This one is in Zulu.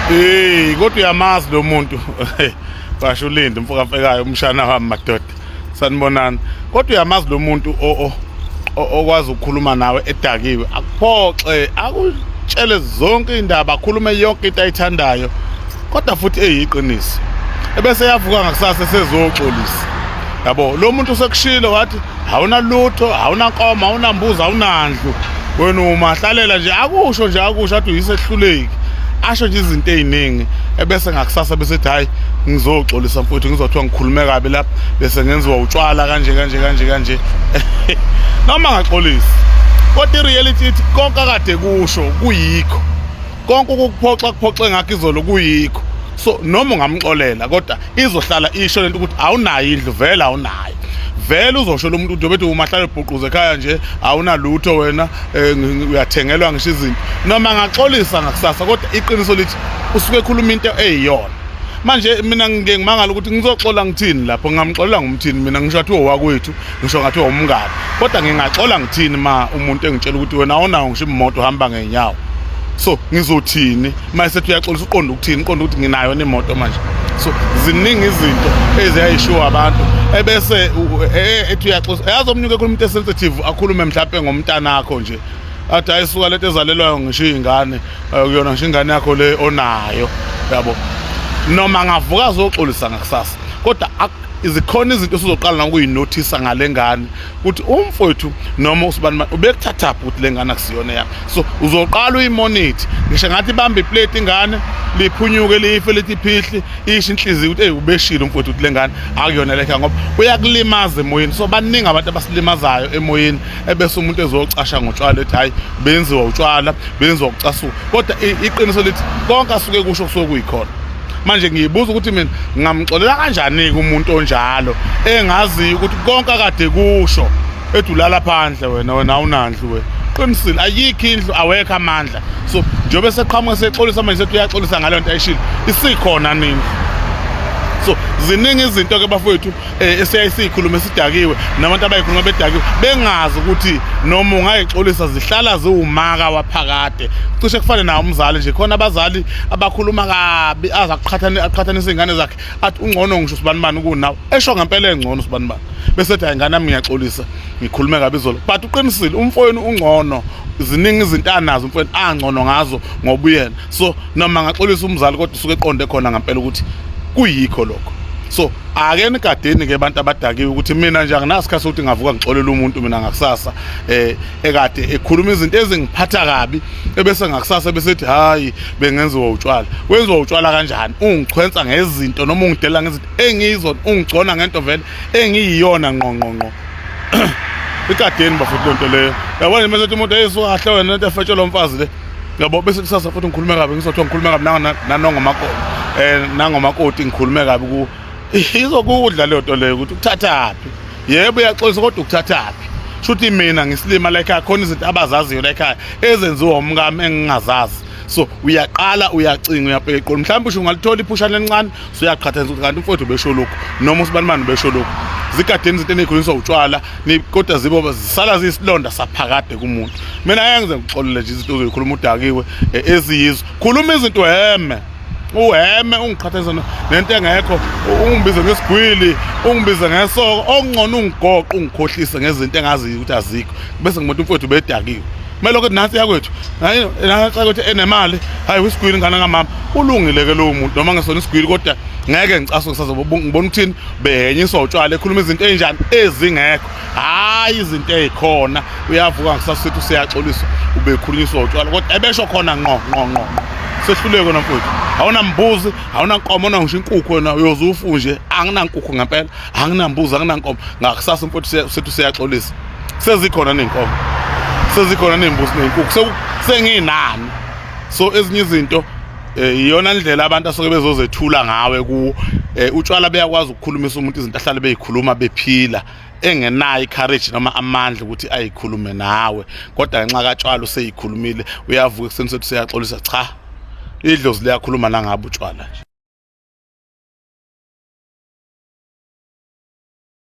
Hey, kodwa uyamazi lo muntu. Basho ulinde mfoka mfekayo umshana wami madoda. Sanibonani. Kodwa uyamazi lo muntu o okwazi ukukhuluma nawe edakiwe. Akuphoxe, akutshele zonke indaba, akhulume yonke into ayithandayo. Kodwa futhi eyiqiniso. Ebese yavuka ngakusasa sezoxolisa. Yabo, lo muntu usekushilo wathi awunalutho, awunankomo, awunambuzi, awunandlu. Wena umahlalela nje akusho nje akusho athi uyisehluleki. Asho nje izinto eziningi ebese ngakusasa bese ethi hayi ngizoxolisa mfowethu ngizothiwa ngikhulume kabi lapha bese ngenziwa utshwala kanje kanje kanje kanje. Noma ngaxolisi. Kodwa i-reality ithi konke akade kusho kuyikho. Konke ukukuphoxa kuphoxe ngakho izolo kuyikho. So noma ungamxolela kodwa izohlala isho lento ukuthi awunayo indlu vele awunayo vele uzosho lo muntu ukuthi bethi umahlale bhuquze ekhaya nje awunalutho wena eh, uyathengelwa ngisho izinto noma ngaxolisa ngakusasa kodwa iqiniso lithi usuke ekhuluma into eyiyona manje mina ngike ngimangala ukuthi ngizoxola ngithini lapho ngingamxolela ngumthini mina ngisho athi owakwethu ngisho ngathi umngani kodwa ngingaxola ngithini ma umuntu engitshela ukuthi wena awunawo ngisho imoto uhamba ngenyawo so ngizothini uma esethi uyaxolisa uqonda ukuthini uqonda ukuthi nginayo nemoto manje so ziningi izinto eziyayishiwo abantu ebese e, e, ethi uyaxolisa yazi omunye uke khuluma into esensitive akhulume mhlawumpe ngomntanakho nje athi ayisuka lento ezalelwayo ngisho iy'ngane eh, kuyona ngisho ingane yakho le onayo yabo noma ngavuka azoxolisa ngakusasa kodwa zikhona izinto esizoqala nokuyinothisa ngale ngane ukuthi umfowethu noma usibani ubekuthathaphi ukuthi le ngane akusiyona yakho so uzoqala uyimonithi ngisho ngathi ibambe iplate ingane liphunyuke life lithi phihli isho inhliziyo ukuthi eyi ubeshile umfowethu ukuthi le ngane akuyona lekha ngoba uyakulimaza emoyeni so baningi abantu abasilimazayo emoyeni ebese umuntu ezocasha ngotshwala ethi hhayi benziwa utshwala benziwa ukucasuka kodwa iqiniso lithi konke asuke kusho kusuke kuyikhona manje ngiyibuza ukuthi mina ngingamxolela kanjani-ke umuntu onjalo engaziyo ukuthi konke akade kusho ethi ulala phandle wena wena awunandlu wena qinisile ayikho indlu awekho amandla so njengoba eseqhamuka sexolisa manje sethi uyaxolisa ngaleyo nto ayishilo isikhona nini so ziningi izinto ke bafowethu eh, esiyaye siyikhulume sidakiwe nabantu abayikhuluma bedakiwe bengazi ukuthi noma ungayixolisa zihlala ziwumaka waphakade cishe kufane nawo umzali nje khona abazali abakhuluma kabi aze aqhathanise iy'ngane zakhe athi ungcono ngisho usibanibani kunawe esho ngempela engcono usibanibani bese ethi hayi ngane yami ngiyaxolisa ngikhulume kabi izolo but uqinisile umfowenu ungcono ziningi izinto anazo umfowenu angcono ngazo ngoba uyena so noma ngaxolisa umzali kodwa usuke eqonde khona ngempela ukuthi kuyikho lokho so ake nigadeni ke abantu abadakiwe ukuthi mina nje anginasikhathi sokuthi ngavuka ngixolela umuntu mina ngakusasa eh ekade ekhuluma izinto ezingiphatha kabi ebese ngakusasa bese ethi hayi bengenziwa utshwala wenziwa utshwala kanjani ungichwensa ngezinto noma ungidela ngezinto engiyizona ungigcona ngento vele engiyiyona ngqo ngqo ngqo ikadeni bafuthu lonto leyo yabona mase umuntu eyisukahle wena lento efetshelwa umfazi le yabo bese kusasa futhi ngikhulume kabi ngizothiwa ngikhulume kabi nanongomakoti eh nangomakoti ngikhulume kabi ku izokudla leyo nto leyo ukuthi ukuthathaphi yebo uyaxolisa kodwa ukuthathaphi shuthi mina ngisilima la ekhaya khona izinto abazaziyo la ekhaya ezenziwa umkami engingazazi so uyaqala uyacinga uyabheka eqolo mhlawumbe usho ungalithola iphushana elincane suyaqhathanisa ukuthi kanti umfowethu ubesho lokhu noma usibanibani ubesho lokhu zigadeni izinto enikhulunyiswa utshwala kodwa zibo zisala ziyisilonda saphakade kumuntu mina ngeke ngize ngixolele nje izinto ozoyikhuluma udakiwe eh, eziyizo khuluma izinto heme uheme ungiqhathanisa nento engekho ungibize ngesigwili ungibize ngesoko okungcono ungigoqe ungikhohlise ngezinto engaziyo ukuthi azikho bese ngibona umfowethu bedakiwe kumele ukuthi nansi yakwethu nansi yakwethu enemali hayi usigwili ingane kamama ulungile ke lowo muntu noma ngesona isigwili kodwa ngeke ngicasuke sazobe ngibona ukuthini behenyiswa utshwala ekhuluma izinto ezinjani ezingekho hayi izinto ezikhona uyavuka ngisasa sithi useyaxoliswa ubekhulunyiswa utshwala kodwa ebesho khona ngqo ngqo ngqo sehluleke wena mfowethu awunambuzi awunankomo awuna ngisho inkukhu wena uyoze ufu nje anginankukhu ngempela anginambuzi anginankomo ngakusasa mfowethu sithi useyaxolisa sezikhona ney'nkomo sezikhona ney'mbuzi ney'nkukhu senginani so ezinye izinto eh, iyona ndlela abantu asuke bezozethula ngawe kuwo eh, utshwala beyakwazi ukukhulumisa umuntu izinto ahlale beyikhuluma bephila engenayo icourage noma amandla ukuthi ayikhulume nawe kodwa ngenxa katshwala useyikhulumile uyavuka ekuseni sethi useyaxolisa cha idlozi liyakhuluma nangabe utshwala nje.